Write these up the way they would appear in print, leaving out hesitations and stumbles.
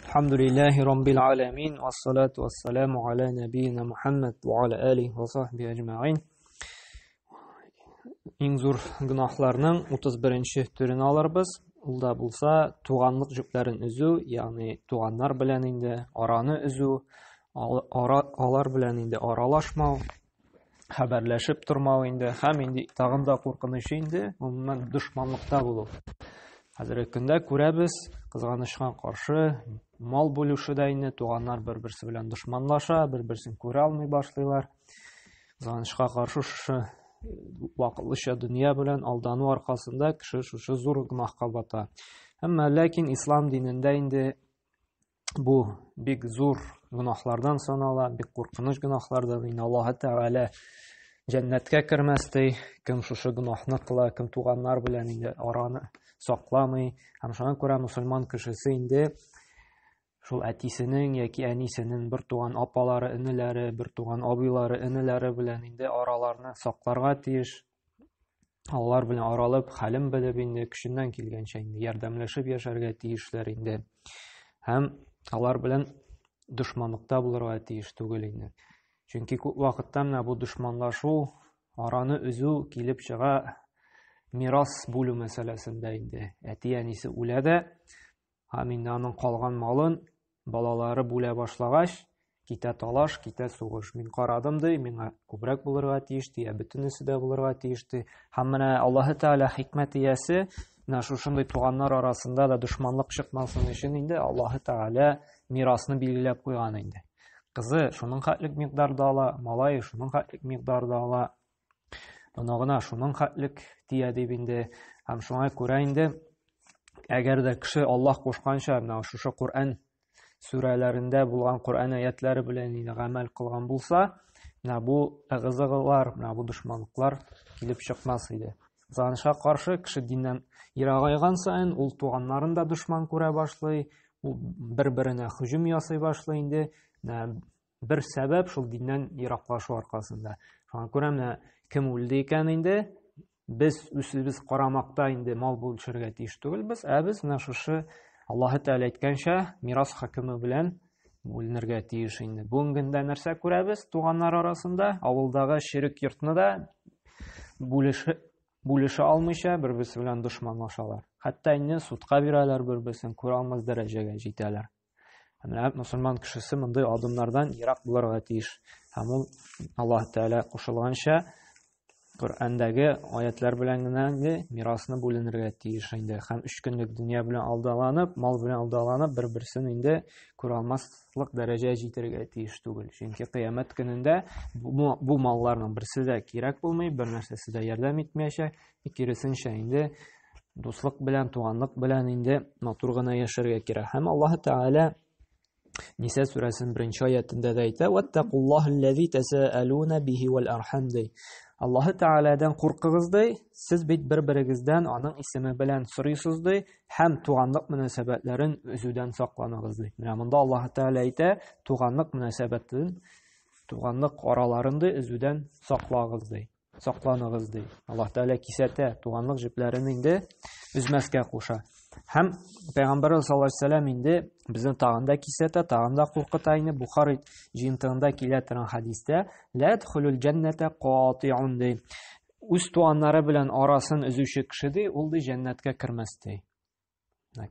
Алхамдулиллахи роббил аламин, вассалату вассаламу аля набийна Мухаммад ва аля алихи ва сахбихи аҗмаин. Иң зур гөнаһларның 31-нче төрен алырбыз. Ул да булса туганлык җепләрен өзү, ягъни туганнар белән инде араны өзү, алар белән инде аралашмау, хәбәрләшеп тормау инде һәм инде тагын да куркынычы инде гомумән дошманлыкта булу. Хәзерге көндә күрәбез, кызганычка каршы, мал бүлүшедә инде туганнар бер-берсе белән дошманлаша, бер-берсен күрә алмый башлыйлар. Кызганычка каршы, шушы вакытлыча дөнья белән алдану аркасында кеше шушы зур гөнаһка бата. Әмма ләкин ислам динендә инде бу бик зур гөнаһлардан санала, бик куркыныч гөнаһлардан. Инде Аллаһ Тәгалә җәннәткә кермәс ди, кем шушы гөнаһны кыла, кем туганнар белән инде араны сакламый. Һәм шуңа күрә мусульман кешесе инде шул әтисенең яки әнисенең бер туган апалары, энеләре, бер туган абыйлары, энеләре белән инде араларны сакларга тиеш. Алар белән аралып, хәлен белеп инде көченнән килгәнчә инде ярдәмләшеп яшәргә тиешләр инде. Һәм алар белән дошманлыкта булырга тиеш түгел инде. Чөнки күп вакытта менә бу дошманлашу, араны өзү килеп чыга мирас бүлү мәсьәләсендә инде. Әти-әнисе үлә дә, Һәм инде аның калган малын балалары бүлә башлагач, китә талаш, китә сугыш. Мин карадым ди, миңа күбрәк булырга тиеш ди, ә бөтенесе дә булырга тиеш ди. Һәм менә Аллаһы Тәгалә хикмәт иясе, менә шушындый туганнар арасында да дошманлык чыкмасын өчен инде Аллаһы Тәгалә мирасны билгеләп куйган инде. Кызы шуның хәтлек микъдарда ала, малае шуның хәтлек микъдарда ала. Оныгына шуның хәтлек тия дип инде. Һәм шуңа күрә инде әгәр дә кеше Аллаһ кушканча менә шушы Коръән сүрәләрендә булган Коръән аятлары белән инде гамәл кылган булса, менә бу ыгы-зыгылар, менә бу дошманлыклар килеп чыкмас иде. Кызганычка каршы, кеше диннән ерагайган саен, ул туганнарын да дошман күрә башлый, ул бер-беренә һөҗүм ясый башлый инде. Менә бер сәбәп шул диннән ераклашу аркасында. Шуңа күрә менә кем үлде икән инде, без үзебез карамакта инде мал бүлешергә тиеш түгелбез, ә без менә шушы Аллаһы Тәгалә әйткәнчә мирас хөкеме белән бүленергә тиеш инде. Бүгенге көндә нәрсә күрәбез туганнар арасында? Авылдагы ширек йортны да бүлеше бүлешә алмыйча бер-берсе белән дошманлашалар. Хәтта инде судка бирәләр бер-берсен, күрә алмас дәрәҗәгә җитәләр. Менә мусульман кешесе мондый адымнардан ерак булырга тиеш. Һәм ул Аллаһ Тәгалә кушылганча Коръәндәге аятлар белән генә инде мирасны бүленергә тиеш инде. Һәм өч көнлек дөнья белән алдаланып, мал белән алдаланып, бер-берсен инде күрә алмаслык дәрәҗәгә җитәргә тиеш түгел. Чөнки кыямәт көнендә бу, бу малларның берсе дә кирәк булмый, бер нәрсәсе дә ярдәм итмәячәк. Киресенчә инде дуслык белән, туганлык белән инде матур гына яшәргә кирәк. Һәм Аллаһ Тәгалә Ниса сүрәсенең беренче аятендә дә әйтә: "Ваттакуллаһаллази тәсәәлуна бихи вал архам" ди. Аллаһ Тәгаләдән куркыгыз ди, сез бит бер-берегездән аның исеме белән сорыйсыз ди, һәм туганлык мөнәсәбәтләрен өзүдән сакланыгыз ди. Менә монда Аллаһ Тәгалә әйтә, туганлык мөнәсәбәтен, туганлык араларын ди өзүдән саклагыз ди. Сакланыгыз ди. Аллаһ Тәгалә кисәтә, туганлык җепләрен инде өзмәскә куша. Һәм Пәйгамбәр саллаллаһу алейһи вәсәлләм инде безне тагын да кисәтә, тагын да куркыта инде. Бухари җыентыгында килә торган хәдистә, "Ла ядхулул җәннәтә катиун" ди. Үз туганнары белән арасын өзүче кеше ди, ул ди җәннәткә кермәс ди.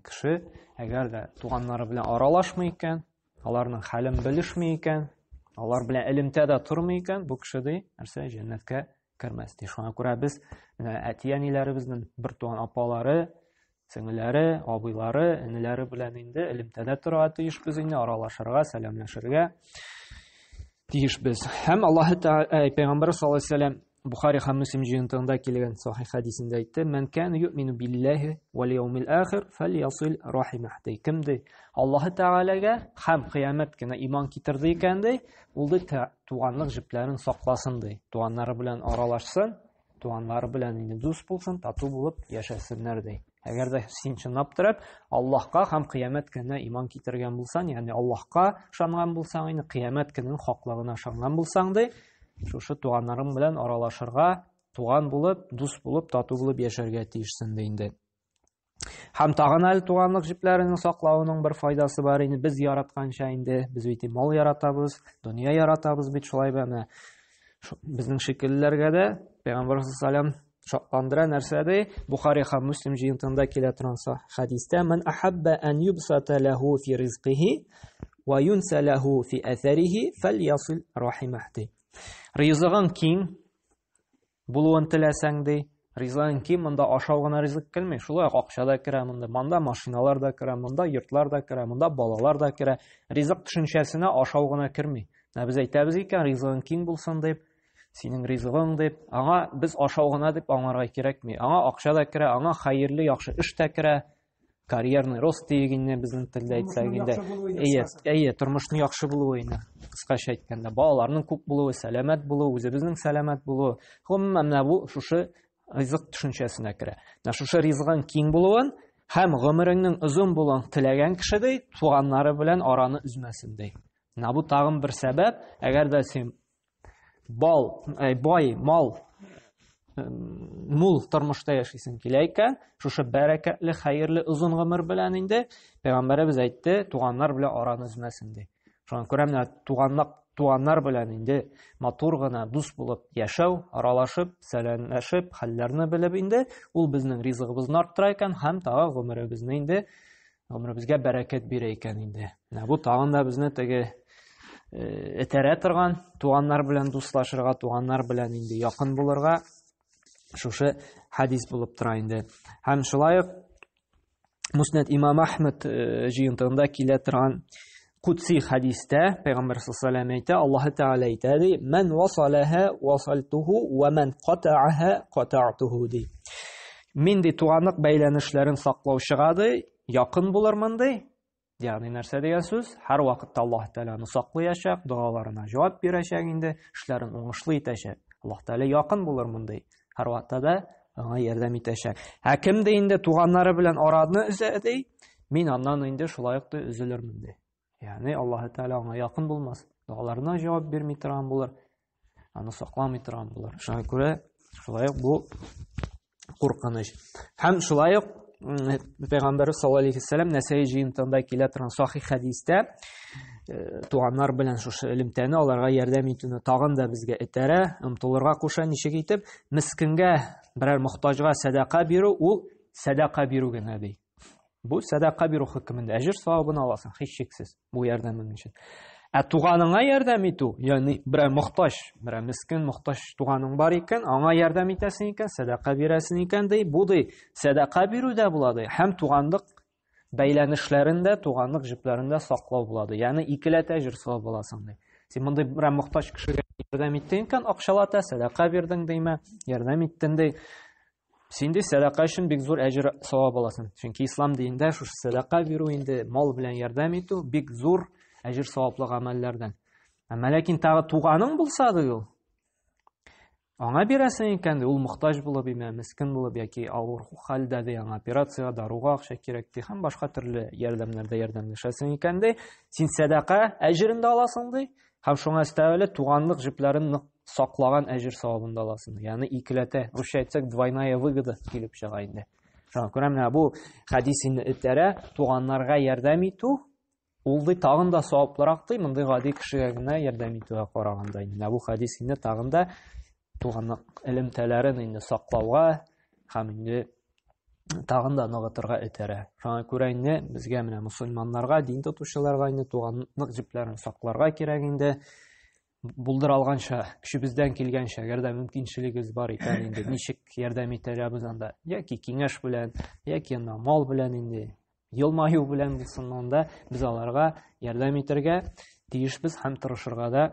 Кеше, әгәр дә туганнары белән аралашмый икән, аларның хәлен белешми икән, алар белән элемтәдә тормый икән, бу кеше ди, нәрсә җәннәткә кермәс ди. Шуңа күрә без менә әти-әниләребезнең бер туган апалары, сеңелләре, абыйлары, энеләре белән инде элемтәдә торырга тиешбез инде, аралашырга, сәламләшергә тиешбез. Һәм Аллаһ Тәгалә Пәйгамбәр саллаллаһу алейһи вәсәлләм Бухари һәм Мөслим җыентыгында килгән сахих хәдисендә әйтте: "Мән кана юъмину биллаһи вал яумил ахир фальясил рахимах" ди. Кем ди Аллаһ Тәгаләгә һәм кыямәт көненә иман китерде икән ди, ул ди туганлык җепләрен сакласын ди. Туганнары белән аралашсын, туганнары белән инде дус булсын, тату булып яшәсеннәр ди. Әгәр дә син чынлап торып Аллаһка һәм кыямәт көненә иман китергән булсаң, ягъни Аллаһка ышанган булсаң, инде кыямәт көненең хаклыгына ышанган булсаң ди, шушы туганнарың белән аралашырга, туган булып, дус булып, тату булып яшәргә тиешсең ди инде. Һәм тагын әле туганлык җепләренең саклавының бер файдасы бар инде. Без яратканча инде, без бит мал яратабыз, дөнья яратабыз бит шулай ба менә. Безнең шикеллеләргә дә Пәйгамбәр саллаллаху шатландыра нәрсә ди? Бухари һәм Муслим җыентыгында килә торган хәдистә: "Ман ахабба ан юбсата лаху фи ризкихи ва юнса лаху фи әсәрихи фальясил рахимах" ди. Ризыгың киң булуын теләсәң ди, ризыгың киң, монда ашау гына ризык керми, шулай ук акча да керә монда, монда машиналар да керә, монда йортлар да керә, монда балалар да керә. Ризык төшенчәсенә ашау гына керми. Менә без әйтәбез икән, ризыгың киң булсын дип, синең ризыгың дип, аңа без ашау гына дип аңларга кирәкми. Аңа акча да керә, аңа хәерле яхшы эш тә керә. Карьерный рост диек инде безнең телдә әйтсәк инде. Әйе, әйе, тормышның яхшы булуы инде. Кыскача әйткәндә, балаларның күп булуы, сәламәт булуы, үзебезнең сәламәт булуы. Гомумән, менә бу шушы ризык төшенчәсенә керә. Менә шушы ризыгың киң булуын һәм гомереңнең озын булуын теләгән кеше ди, туганнары белән араны өзмәсен ди. Менә бу тагын бер сәбәп, әгәр дә син бал, бай, мал, мул тормышта яшисең килә икән, шушы бәрәкәтле, хәерле озын гомер белән инде пәйгамбәребез әйтте, туганнар белән араны өзмәсен ди. Шуңа күрә менә туганлык туганнар белән инде матур гына дус булып яшәү, аралашып, сәламләшеп, хәлләрне белеп инде ул безнең ризыгыбызны арттыра икән һәм тагы гомеребезне инде гомеребезгә бәрәкәт бирә икән инде. Менә бу тагын да безне теге этәрә торган туганнар белән дуслашырга, туганнар белән инде якын булырга шушы хадис булып тора инде. Һәм шулай ук Муснад Имам Ахмед җыентыгында килә торган кудси хадистә Пәйгамбәр саллаллаху алейһи әйтә, Аллаһ Тәгалә әйтә ди: "Ман васалаха васалтуху ва ман катааха катаатуху" ди. Мин ди туганлык бәйләнешләрен саклаучыга ди, якын булырмын ди. Ягъни нәрсә дигән сүз? Һәр вакытта Аллаһ Тәгалә аны саклаячак, догаларына җавап бирәчәк инде, эшләрен уңышлы итәчәк. Аллаһ Тәгалә якын булырмын ди. Һәр вакытта да аңа ярдәм итәчәк. Ә кем дә инде туганнары белән араны өзә ди, мин аннан инде шулай ук та өзелермен ди. Ягъни Аллаһ Тәгалә аңа якын булмас, догаларына җавап бирми торган булыр, аны сакламый торган булыр. Шуңа күрә шулай ук бу куркыныч. Һәм шулай ук Пәйгамбәрбез саллаллаһу алейһи вәсәлләм Нәсәи җыентыгында килә торган сахих хәдистә туганнар белән шушы элемтәне аларга ярдәм итүне тагын да безгә этәрә, омтылырга куша. Ничек итеп? Мескенгә, берәр мохтаҗга сәдака бирү ул сәдака бирү генә ди. Бу сәдака бирү хөкемендә әҗер савабын аласың, һичшиксез, бу ярдәмең өчен. Ә туганыңа ярдәм итү, ягъни берәр мохтаҗ, берәр мискен мохтаҗ туганың бар икән, аңа ярдәм итәсең икән, сәдака бирәсең икән ди, бу ди сәдака бирү дә була ди, һәм туганлык бәйләнешләрен дә, туганлык җепләрен дә саклау була ди. Ягъни икеләтә әҗер савап аласың ди. Син мондый берәр мохтаҗ кешегә ярдәм иттең икән, акчалата сәдака бирдең димә, ярдәм иттең ди. Син ди сәдака өчен бик зур әҗер савап аласың. Чөнки ислам динендә шушы сәдака бирү инде мал белән ярдәм итү бик зур әҗер саваплы гамәлләрдән. Әмма ләкин тагы туганың булса ди ул, аңа бирәсең икән ди, ул мохтаҗ булып име, мескен булып яки авыр хәлдә ди, аңа операциягә, даруга акча кирәк ди һәм башка төрле ярдәмнәрдә ярдәмләшәсең икән ди, син сәдака әҗерен дә аласың ди, һәм шуңа өстәвеле туганлык җепләрен нык саклаган әҗер савабын да аласың. Ягъни икеләтә, русча әйтсәк, двойная выгода килеп чыга инде. Шуңа күрә менә бу хәдис инде этәрә туганнарга ярдәм итү, ул ди тагын да саваплырак ди, мондый гади кешегә генә ярдәм итүгә караганда. Менә бу хәдис инде тагын да туганлык элемтәләрен инде саклауга һәм инде тагын да ныгытырга этәрә. Шуңа күрә инде безгә менә мусульманнарга, дин тотучыларга инде туганлык җепләрен сакларга кирәк инде. Булдыра алганча, көчебездән килгәнчә, әгәр дә мөмкинчелегебез бар икән инде, ничек ярдәм итә алабыз анда, яки киңәш белән, яки анда мал белән инде, елмаю белән булсын анда, без аларга ярдәм итәргә тиешбез һәм тырышырга да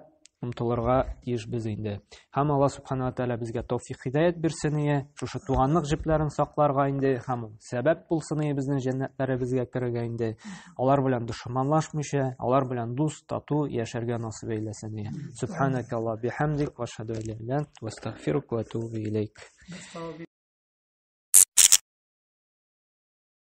омтылырга тиешбез инде. Һәм Алла субхана ва тааля безгә тәүфик хидаят бирсен ие, шушы туганлык җепләрен сакларга инде һәм сәбәп булсын ие безнең җәннәтләребезгә керергә инде. Алар белән дошманлашмыйча, алар белән дус, тату яшәргә насыйп әйләсен ие. Субханакалла бихамдик ва ашһаду ан ла иляха илля ант ва астагфирука ва атубу илейк.